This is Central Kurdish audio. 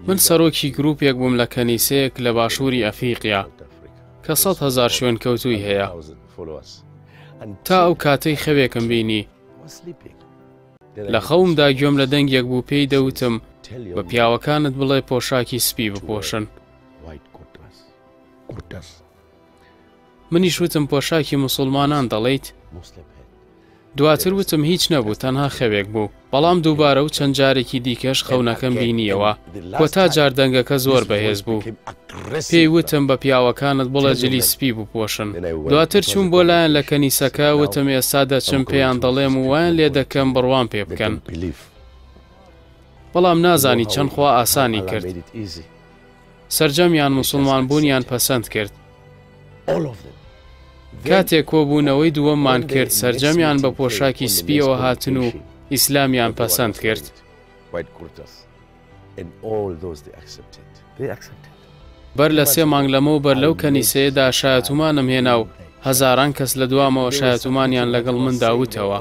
من سەرۆکی گروپێک بووم لە کەنیسەیەک لە باشووری ئەفریقیا کە 100 هەزار شوێنکەوتووی هەیە. تا ئەو کاتەی خەوێکم بینی. لە خەومدا گوێم لە دەنگێک بوو پێی دەوتم بە پیاوەکانت بڵێ پۆشاکی سپی بپۆشن. منیش وتم پۆشاکی موسڵمانان دەڵێیت؟ دواتر وتم هیچ نەبوو تەنها خەوێک بوو. بەڵام دووبارە و چەند جارێکی دیکەش خەونەکەم بینییەوە. کۆتا جار دەنگەکە زۆر بەهێز بوو. پێی وتم بە پیاوەکانت بڵێ جلی سپی بپۆشن. دواتر چووم بۆ لایان لە کەنیسەکە، وتم ئێستا دەچم پێیان دەڵێم و وایان لێ دەکەم بڕوام پێ بکەن. بەڵام نازانی چەند خوا ئاسانی کرد. سەرجەمیان موسڵمان بوونیان پەسەند کرد. کاتێک کۆبوونەوەی دووەممان کرد سەرجەمیان بە پۆشاکی سپیەوە هاتن و ئیسلامیان پەسەند کرد. بەر لە سێ مانگ لەمەوبەر لەو کەنیسەیەدا شایەتومانم هێنا و هەزاران کەس لە دوامەوە شایەتومانیان لەگەڵ مندا وتەوە.